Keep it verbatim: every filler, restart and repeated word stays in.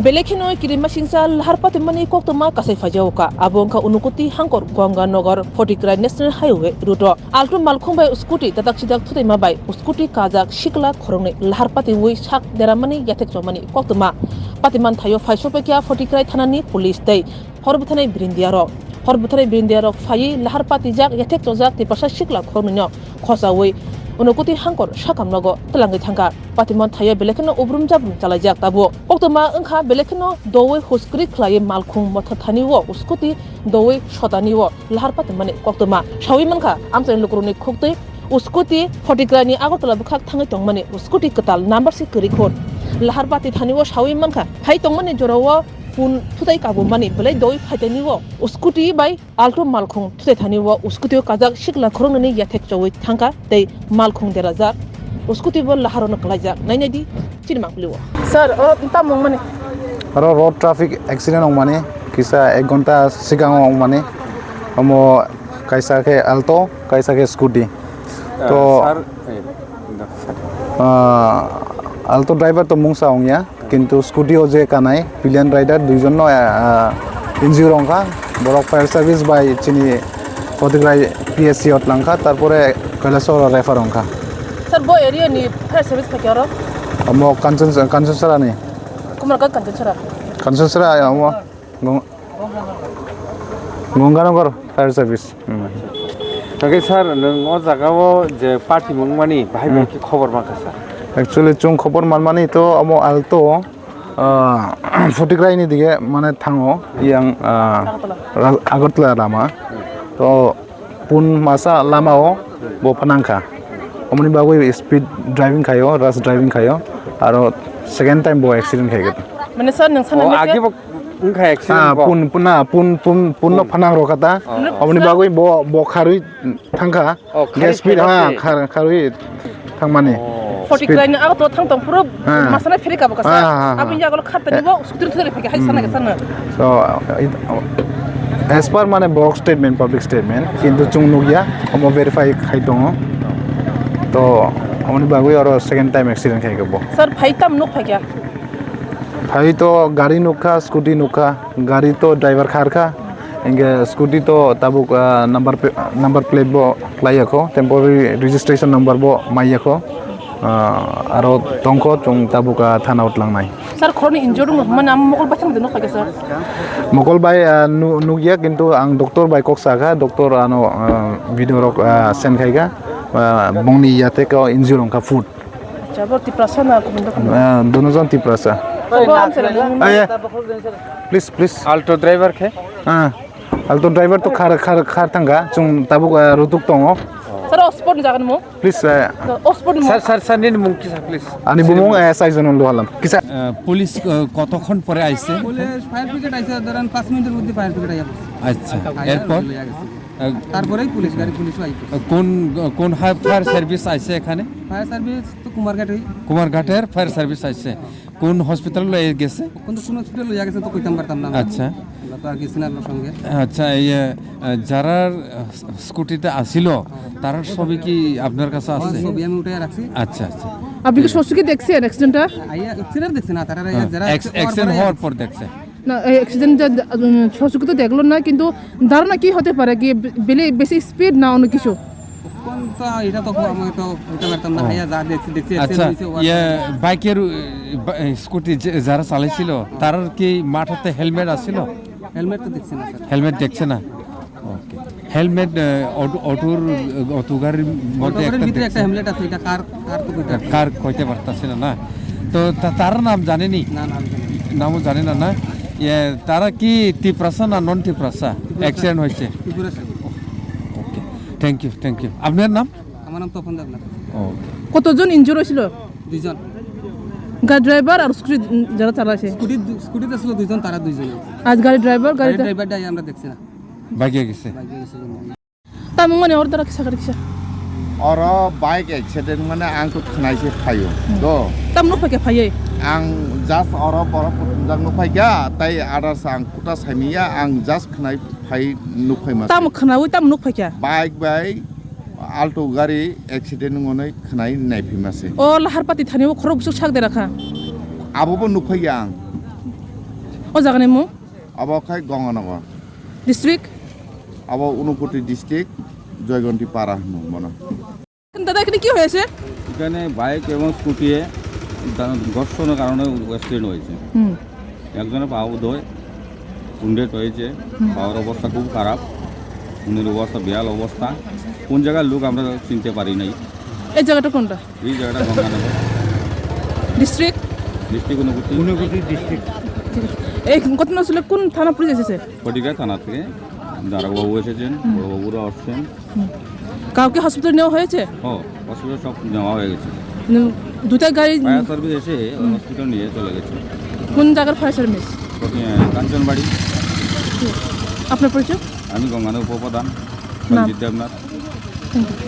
Belai kheno kirimasingcha lahar patimani koktwma kasai phaijago kha. Abo wngkha Unakoti Hangkor Ganga Nagar Photikrai National Highway route o. Alto malkhung bai scooty dadak sidak thutaima bai scooty kajak sikla khoroknwi lahar patiwi sak deramani yathek chomani koktwma. Patiman thaio phai sophaikha Photikrai thanani police tei hor bwtharnai birindiyarok. Hor bwtharnai birindiyarok phaiwi lahar patijak yathek chojak Tiprasa sikla khoroknwino khochawi Unakoti Hangkor sakam nogo twlangwi thangkha. Patiman thaio belai kheno ubrum jabrum chalaijak tabuk. Koktwma wngkha belai kheno dowi huskri khlaiwi malkhung motha thani o scooty dowi sotani o lahar patimani koktwma. Sawi mankha amchaini lukurokni khuktwi scooty Photikraini Agartala bwkhak thangwi tongmani scooty kwtal number se kwrwi khun. Lahar pati thani o sawi mankha phai tongmani jorao pun thutai kabumani belai dowi phaitani o scooty bai Alto malkhung thutai thani o scooty o kajak sikla khoroknwini yathek chowi thangkha tei malkhung derajak scooty bo laharono kwlaijak nainai di chini mangpili o. Sir, o tamo wngmani? Aro road traffic accident wngmani kisa ek ghonta sigango wngmani omo kaisa khe Alto kaisa khe scooty. To sir, eh, ah, Alto driver to mungsa wngya. Kintu scooty o je kanai pillion rider duijon no, ah, injury wngkha. Borok fire service bai chini Kotigrai P S C o twlangkha, tarpore Kailasahar o refer wngkha. Sir, bo area ni fire service phaikhe oro? Omo Kanchan, Kanchanchara ni. Kumarghat Kanchanchara? Kanchanchara, omo Gong-, Gonganagar fire service. Hmm. Hwnkhe sir, nwng o jagao je party mungmani bahai bahai khe khobor mankha sir? Actually, chwng khobor manmani to omo Alto, ah, Photigraini dige mane thango, yang, ah, Agartala. Ra-, Agartala lama. To pun masa lamao bo phanangkha. Omoni bagwi speed driving khaio, rash driving khaio, aro second time bo accident khaikha. Mane sir, nwng sana Oh, hwnwi age khe bo wngkha accident Ah, bo. pun, pun, na, pun, pun, pun no Pun. phanang rokha ta. Oh. Omoni bagwi bo, bo kharwi thangkha. Oh, kharwi Gas speed, thangkha ha, se. khar-, kharwi thangmani. Oh. Forty Speed. Krai ni auto thang tong phuru Ah. masana phiri kabo kasa. Ah, ah, ah, ah. Aboni yagulo khartani Eh. bo scooty thwdari phakhe hai sana Hmm. khe sana. So, it, as per mane borok statement, public statement, kintu chwng nukya, omo verify khai tongo. To, omoni bagwi oro second time accident khai khe bo. Sir, phai tam nuk phakya? Phai to gari nukha, scooty nukha, gari to driver kharkha, hingke scooty to tabuk, ah, number pla-, number plate bo khlaiya kho, temporary registration number bo maiya kho. Ah, aro tongkho chwng tabuk, ah, thana o tlangnai. Sir, khorni injured wngkha hwnmani ang mokol baithang de nukha khe, sir. Mokol bai, ah, nu-, nukya, kintu ang doctor bai kok sakha, doctor ano, ah, video rok, ah, send khaikha, ah, bongni yatek o injured wngkha foot. Acha, bo Tiprasa na kubun dokon? Ah, dono jon Tiprasa. Sir, bo amsa rani. Ah, yeah. Please, please. Alto driver khe? Ah, Alto driver to khar, khar, khar thangkha, chwng tabuk, ah, rutuk tongo. Sir, o sport ni jaga ni mung? Please, eh, O sport ni mung? Sir, sir, sir, nini mung kisa, please. Ani bumung, eh, Saijon Luhalam. Kisa? আহ, পুলিশ, আহ, কতক্ষণ পরে আইছে? Police fire brigade আইছে, ধরেন পাঁচ মিনিটের মধ্যে fire brigade আইয়া পড়ছে। আচ্ছা, আইয়া এরপর? লইয়া গেছে। আহ, তারপরেই পুলিশ, গাড়ি পুলিশও আইছে। কোন, কোন হা-, ফায়ার সার্ভিস আইছে এখানে? ফায়ার সার্ভিস তো কুমারঘাটেই। কুমারঘাটের ফায়ার সার্ভিস আইছে। কোন হসপিটাল লয়ে গেছে? কোন, কোন হসপিটাল লইয়া গেছে তো কইতাম পারতাম না। আচ্ছা। আমরা তো আর গেছি না আপনার সঙ্গে। আচ্ছা, এই, আহ, যারা, আহ, স্কুটিতে আসিল, তারার ছবি কি আপনার কাছে আমার আছে? ছবি আমি উঠাই রাখছি। আচ্ছা, আচ্ছা। আপনি কি সরাসরি দেখছেন অ্যাক্সিডেন্টটা? আইয়া, অ্যাক্সিডেন্ট দেখছি না, তারা হ্যাঁ, এক্স-, অ্যাক্স-, অ্যাক্সিডেন্ট হওয়ার পরে দেখছে। না, এই অ্যাক্সিডেন্ট যা, উম, সরাসরি তো দেখলো না, কিন্তু ধারণা কি হতে পারে? কি বে-, বেলে-, বেশি স্পিড না অন্য কিছু? কোন তো এটা তো আমি তো বলতে পারতাম না, ও। ভাইয়া যা দেখছি, দেখছি, আচ্ছা, অ্যাক্সিডেন্ট হয়েছে, ওয়ার্ড ইয়ে, বাইকের, এ, বা-, এ, স্কুটি যে, যারা চালাইছিল, তারার কি মাথাতে হেলমেট আছিল? হেলমেট তো দেখছি না, স্যার। হেলমেট দেখছে না? ওকে। হেলমেট, এ, অটো, অটোর, এ, অটো গাড়ির মধ্যে অটো গাড়ির একটা ভিতরে একটা দেখছে। হেলমেট আছে, এটা কার, কার তো কইতে পারছি না। কার কইতে পারতাছি না, না? তো তা-, তার নাম জানেনি? না, নাম জানি না। নামও জানে না, না? ইয়ে, তারা কি তিপ্রাসা না নন তিপ্রাসা? তিপ্রাসা। অ্যাক্সিডেন্ট হয়েছে? Tiprasa. Okay. Thank you, thank you. আপনার নাম? আমার নাম তপন দেবনাথ। ওকে। কতজন ইনজুর হয়েছিল? দুইজন। গাড়ি ড্রাইভার আর স্কুটি যারা চালাইছে? স্কুটি দু-, স্কুটিতে ছিল দুইজন, তারা দুইজনে। আজ গাড়ি ড্রাইভার, গাড়ি গাড়ি ড্রা- ড্রাইভার ডাই আমরা দেখছি না। বাইকে গেছে? বাইকে গেছে। Tamung mani order kisa kisa. Oro bike accident mane ang kut khnai se phaio. Hmm. Do. Tam nuk phai khe phaiye. Ang just oro borok kutungjak nuk phai kha, tai others ang kuta saimiya, ang just khnai phai nuk phai ma. Tam khnaui tam nuk phai kha. Bike bai Alto gari accident wngnai khwnai naiphima se. O lahar pati thani o khorok bwswk sak dera kha. Abo bo nukhaiya ang. O jaga ni mung? Abo khai Ganganagar. District? Abo Unakoti district, Joygonti para hwnwi mano. দাদা, এখানে কি হয়েছে? এখানে বাইক এবং স্কুটিয়ে দা-, ঘর্ষণের কারণে অ্যাক্সিডেন্ট হয়েছে। হুম। একজনের পা উদয়, উন্ডেট হয়েছে, হুম। পাওয়ার অবস্থা খুব খারাপ, উনির অবস্থা বেহাল অবস্থা। কোন জায়গার লোক আমরা চিনতে পারি নাই। এই জায়গাটা কোনটা? এই জায়গাটা গঙ্গানগর। ডিস্ট্রিক্ট? ডিস্ট্রিক্ট ঊনকোটি। ঊনকোটি ডিস্ট্রিক্ট। ঠিক আছে। এই ঘটনা আসলে কোন থানা পুলিশ এসেছে? ফটিকরায় থানা থেকে দারোগাবাবু এসেছেন, হুম। বড়বাবুরা আসছেন। হুম। কাউকে হসপিটাল নেওয়া হয়েছে? ও, হসপিটাল সব নেওয়া হয়ে গেছে। হুম, দুটা গাড়ি ফায়ার সার্ভিস এসে হুম। হসপিটাল নিয়ে চলে গেছে। কোন জায়গার ফায়ার সার্ভিস? প্রতি-, আহ, কাঞ্চনবাড়ি। ঠিক আছে। আপনার পরিচয়? আমি গঙ্গানগর উপপ্রধান, নাম? সঞ্জিত দেবনাথ। Thank you.